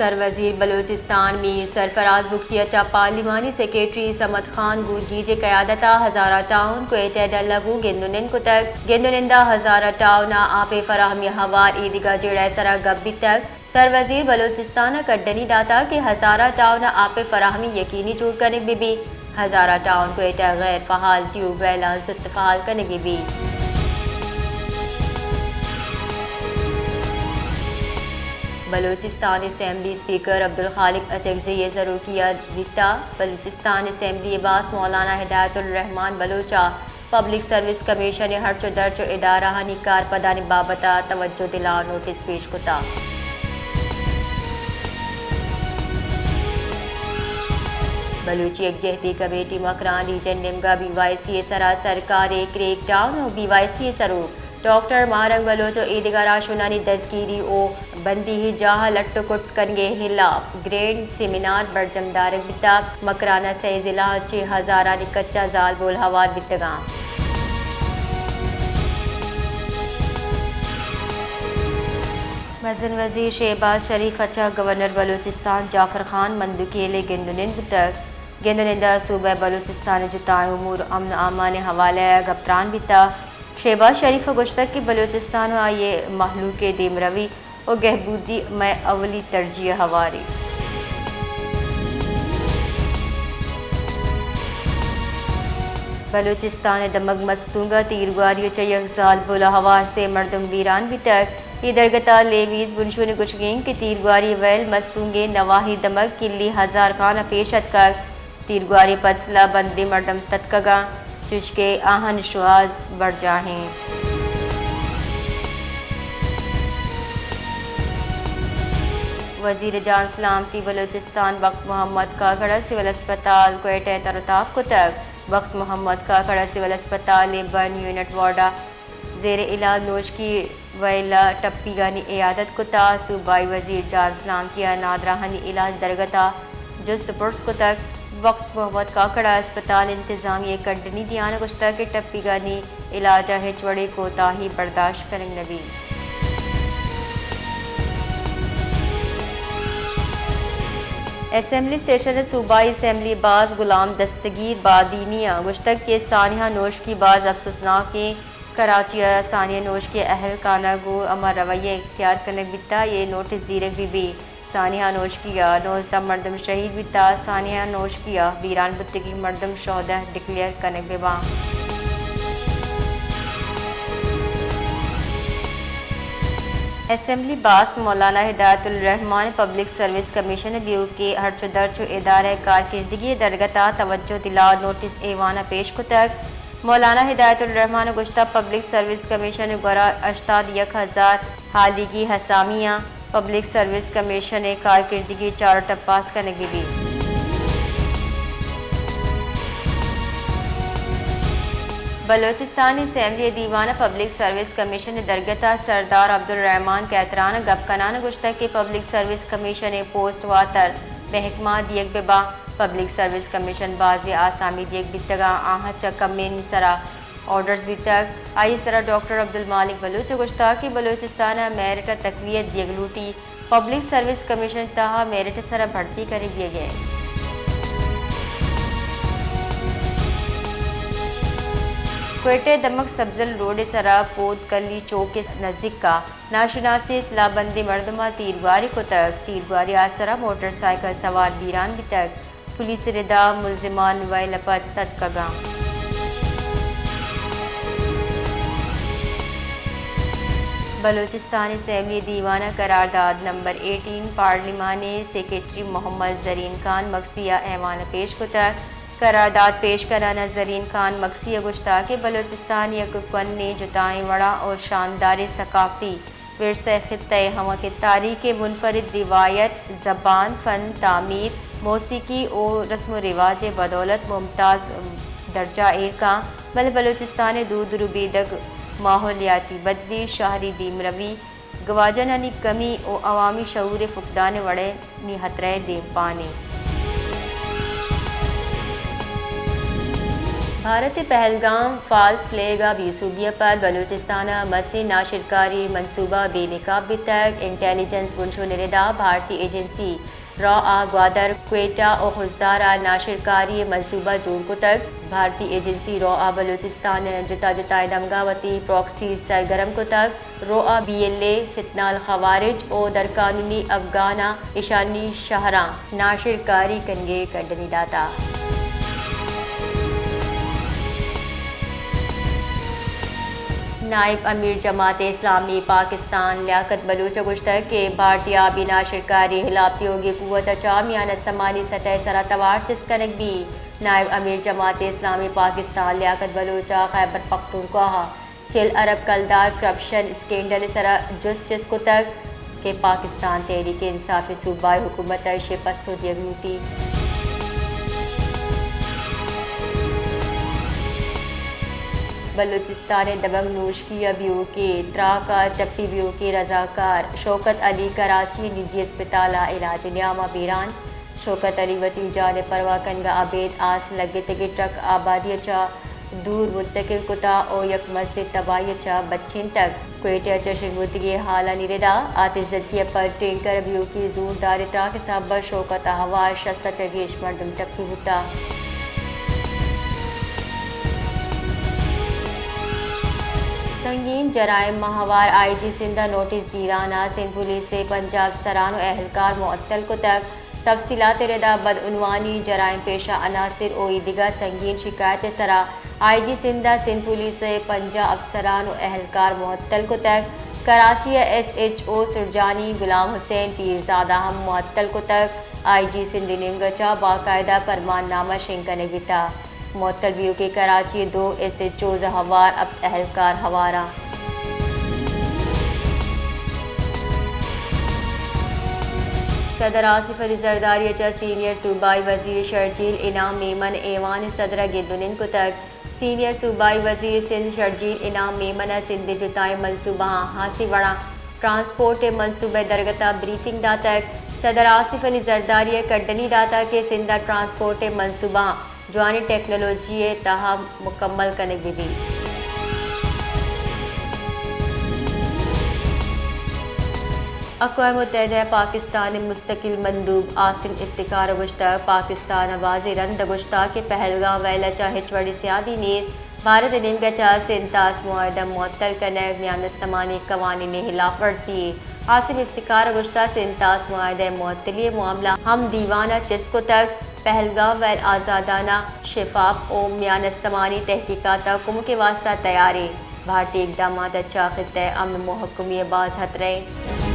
سروزیر بلوچستان میر سرفراز بگٹی ءَ چہ پارلیمانی سیکرٹری صمد خان گورگیج ءِ قیادت ءَ ہزارہ ٹاؤن کوئٹہ ءِ ڈل ءَ گوں گند ءُ نند کتگ۔ گند ءُ نند ءَ ہزارہ ٹاؤن ءَ آپ ءِ فراہمی ءِ ہوار ایدگہ جیڑہ ءِ سرا گپ بیتگ۔ سروزیر بلوچستان ءَ کڈنی داتگ کہ ہزارہ ٹاؤن ءَ آپ ءِ فراہمی یقینی جوڑ کنگ بہ بیت۔ ہزارہ ٹاؤن کوئٹہ غیر فعال ٹیوب ویلاں زوت فعال کنگ بہ بیت۔ بلوچستان اسمبلی اسپیکر عبدالخالق اچکزئی ءِ زروکی ءَ بیتگ۔ بلوچستان اسمبلی ءِ باسک مولانا ہدایت الرحمان بلوچ ءَ پبلک سروس کمیشن ءِ ہرچ ءُ درچ ءُ ادارہانی کارپدانی بابت ءَ توجہ دلا ءُ نوٹس پیش کتگ۔ بلوچی یکجہتی کمیٹی مکران ریجن نیمگ ءَ بی وائی سی ءِ سرا سرکاری کریک ڈاؤن ءُ بی وائی سی ءِ سروک ڈاکٹر ماہ رنگ بلوچ ءُ ایدگہ راہشونانی دزگیری ءُ بندیہی جاہ ءَ لٹ ءُ کٹ کنگ ءِ ہلاپ گرینڈ سیمینار برجم دارگ بیتگ۔ مکران ءَ سئے ضلع ءَ چہ ہزارانی کچا زالبول ہوار بیتگ اَنت۔ مزن وزیر شہباز شریف ءَ چہ گورنر بلوچستان جعفر خان مندوکیل ءَ گند ءُ نند بوتگ۔ گند ءُ نند ءَ صوبہ بلوچستان ءِ جتائیں امور، امن ءُ امان ءِ حوالہ ءَ گپ تران بیتگ۔ شہباز شریف ءَ گوشتگ کہ بلوچستان ءُ آئی ءِ مہلوک ءِ دیمروی ءُ گہبودی مئے اولی ترجیح ءِ ہوارے۔ بلوچستان ءِ دمگ مستونگ ءَ تیرگواری ءَ چہ یک زالبول ءِ ہوار سے مردم بیران بیتگ۔ اے درگت ءَ لیویز بنشون ءِ گوشگ اِنت کہ تیرگواری ءِ ویل مستونگ ءِ نواحی دمگ کلی ہزار خان ءَ پیش اتکگ۔ تیرگواری ءِ پد سلاہ بندیں مردم تتکگ اَنت، چوشکہ آہانی شوہاز برجاہ اِنت۔ وزیر جان سلامتی بلوچستان بخت محمد کاکڑ ءَ سول اسپتال کوئٹہ ءَ تر ءُ تاب کتگ۔ بخت محمد کاکڑ ءَ سول اسپتال ءِ برن یونٹ وارڈ ءَ زیر علاج نوشکی ویل ءَ ٹپیگانی عیادت کت ءُ صوبائی وزیر جان سلامتی ءَ نادراہانی علاج درگت ءَ جست ءُ پرس کتگ۔ بخت محمد کاکڑ ءَ اسپتال انتظامیہ ءِ کڈنی دیان ءَ گوشتگ کہ ٹپیگانی علاج ءَ ہچ وڑیں کوتاہی برداشت کنگ نہ بیت۔ اسمبلی سیشن ءِ صوبائی اسمبلی ءِ باسک غلام دستگیر بادینی ءَ گوشتگ کہ سانحہ نوشکی باز افسوسناک اِنت۔ کراچی ءَ سانحہ نوشکی ءِ اہلکاراں گوں ہما رویہ اختیار کنگ بیتگ، اے نوٹس زیرگ بہ بیت۔ سانحہ نوشکی ءَ نوزدہ مردم شہید بیتگ، سانحہ نوشکی ءِ بیران بوتگیں مردم شہدا ڈکلیئر کنگ بہ باں۔ اسمبلی باسک مولانا ہدایت الرحمان پبلک سروس کمیشن ءِ بیوک ءِ ہرچ ءُ درچ ءُ ادارہ ءِ کارکردگی ءِ درگت ءَ توجہ دلا ءُ نوٹس ایوان ءَ پیش کتگ۔ مولانا ہدایت الرحمان ءَ گوشتگ، پبلک سروس کمیشن ءِ گورا ہشتاد یک ہزار ہالیگی آسامی آں، پبلک سروس کمیشن ءِ کارکردگی ءِ چارٹ ءَ پاس کنگ بہ بیت۔ بلوچستان اسمبلی ءِ دیوان ءَ پبلک سروس کمیشن ءِ درگت ءَ سردار عبدالرحمان کہتران ءَ گپ کنان ءَ گوشتگ کہ پبلک سروس کمیشن ءِ پوسٹ واتر محکمہ ءَ دیگ بہ باں۔ پبلک سروس کمیشن ءَ بازیں آسامی دیگ بیتگ اَنت، آہاں چہ کمینی سرا آرڈرز بیتگ۔ آئی ءِ سرا ڈاکٹر عبدالمالک بلوچ ءَ گوشتگ کہ بلوچستان ءَ میرٹ ءَ تقویت دیگ لوٹی، پبلک سروس کمیشن ءِ تہا میرٹ ءِ سرا بھرتی کنگ بیگ ءَ اِنت۔ کوئٹہ ءِ دمگ سبزل روڈ ءِ سرا پود کلی چوک ءِ نزیک ءَ ناشناسیں سلاہ بندیں مردماں تیرگواری کتگ۔ تیرگواری ءِ آسرا موٹر سائیکل سوار بیران بیتگ۔ پولیس ءِ ردا ملزمان ویل ءَ پد تتکگ اَنت۔ بلوچستان اسمبلی ءِ دیوان ءَ قرارداد نمبر ایٹین پارلیمانی سیکرٹری محمد زرین خان مگسی ءَ ایوان ءَ پیش کتگ۔ قرارداد پیش کنان ءَ زرین خان مگسی ءَ گوشتگ کہ بلوچستان یک کوھنیں جتائیں وڑاں ءُ شانداریں ثقافتی ورثہ ءِ خطہ ءِ ہما کہ تاریخ ءِ منفرد روایت، زبان، فن، تعمیر، موسیقی ءُ رسم ءُ رواج ءِ بدولت ممتاز درجہ ءَ ایر کن، بلے بلوچستان ءِ دود ءُ ربیدگ، ماحولیاتی بدلی، شہری دیمروی، گواجنانی کمی ءُ عوامی شعور ءِ فقدان ءِ وڑیں نی خطرہ ءِ دیمپان اِنت۔ بھارت ءِ پہلگام فالس فلیگ ءِ بے سوبی ءَ پد بلوچستان ءَ مستیں ناشرکاری منصوبہ بے نقاب بیتگ۔ انٹیلیجنس بنشون ءِ ردا بھارتی ایجنسی رو ءَ گوادر، کوئٹہ ءُ خضدار ءَ ناشرکاری منصوبہ جوڑ کتگ۔ بھارتی ایجنسی رو ءَ بلوچستان ءِ جتا جتائیں دمگاں وتی پراکسیز سرگرم کتگ۔ رو ءَ بی ایل اے، فتنہ الخوارج ءُ درقانونی افغاناں ایشانی شہراں ناشرکاری کنگ ءِ کڈنی داتہ۔ نائب امیر جماعت اسلامی پاکستان لیاقت بلوچ ءَ گوشتگ کہ بھارتی آبی ناشرکاری ہلاپ دیوگی قوت ءَ چہ میان استمانی سطح ءِ سرا توار چست کنگ بیت۔ نائب امیر جماعت اسلامی پاکستان لیاقت بلوچ ءَ خیبر پختونخوا ءَ چل ارب کلدار کرپشن اسکینڈل ءِ سرا جست چست کتگ کہ پاکستان تحریک انصاف ءِ صوبائی حکومت ءَ ایشی ءِ پسو دیگ لوٹیت۔ بلوچستان ءِ دمگ نوشکی ءِ بیوکے تراک ءَ ٹپی، بیوکے رضاکار شوکت علی کراچی ءِ نجی اسپتال ءَ علاج ءِ نیام ءَ بیران۔ شوکت علی وتی جان ءِ پرواہ کنگ ءَ ابید آس لگتگیں ٹرک آبادی ءَ چہ دور منتقل کتہ ءُ یک مستیں تباہی ءَ چہ بچینتگ۔ کوئٹہ ءَ چہ شنگ بوتگیں ہالانی ردا آتش زدگی ءَ پد ٹینکر ءِ بیوکی زورداریں تراک ءِ سبب ءَ شوکت ءِ ہوار شست ءَ چہ گیش مردم ٹپی بوتہ۔ سنگین جرائم ءِ ہوار آئی جی سندھ ءَ نوٹس زیران ءَ سندھ پولیس ءِ پنجاہ افسران ءُ اہلکار معطل کتگ۔ تفصیلات ءِ ردا بدعنوانی، جرائم پیشہ عناصر ءُ ایدگہ سنگین شکایت ءِ سرا آئی جی سندھ ءَ سندھ پولیس ءِ پنجاہ افسران ءُ اہلکار معطل کتگ۔ کراچی ءِ ایس ایچ او سرجانی غلام حسین پیرزادہ ہم معطل کتگ۔ آئی جی سندھ ءِ نیمگ ءَ چہ باقاعدہ پرمان نامہ شنگ کنگ بیتہ۔ معطل بیوکیں کراچی ءِ دو ایس ایچ اوز ءِ ہوار ہپت اہلکار ہوار اَنت۔ صدر آصف علی زرداری ءَ چہ سینئر صوبائی وزیر شرجیل انعام میمن ایوان صدر ءَ گند ءُ نند کتگ۔ سینئر صوبائی وزیر سندھ شرجیل انعام میمن ءَ سندھ ءِ جتائیں منصوبہاں، ہاسیں وڑاں ٹرانسپورٹ ءِ منصوبہ ءِ درگت ءَ بریفنگ داتگ۔ صدر آصف علی زرداری ءَ کڈنی داتگ کہ سندھ ءَ ٹرانسپورٹ ءِ منصوبہاں جوانیں ٹیکنالوجی ءِ تہا مکمل کنگ بہ بیت۔ اقوام متحدہ ءِ پاکستان ءِ مستقل مندوب عاصم افتخار ءَ گوشتگ، پاکستان ءَ واضح رند ءَ گوشتگ کہ پہلگام ویل ءَ چہ ہچ وڑیں سیادی نیست۔ بھارت ءِ نیمگ ءَ چہ سندھ طاس معاہدہ معطل کنگ میان استمانی قوانین ءِ ہلاف ورزی یے۔ عاصم افتخار ءَ گوشتگ، سندھ طاس معاہدہ ءِ معطلی ءِ معاملہ ہم دیوان ءَ چست کتگ۔ پہلگام ویل آزادانہ، شفاف ءُ میان استمانی تحقیقات ءِ کمک ءِ واستہ تیار ایں۔ بھارتی اقدامات ءَ چہ خطہ ءِ امن ءُ مہکمی ءَ باز ہترہ ایں۔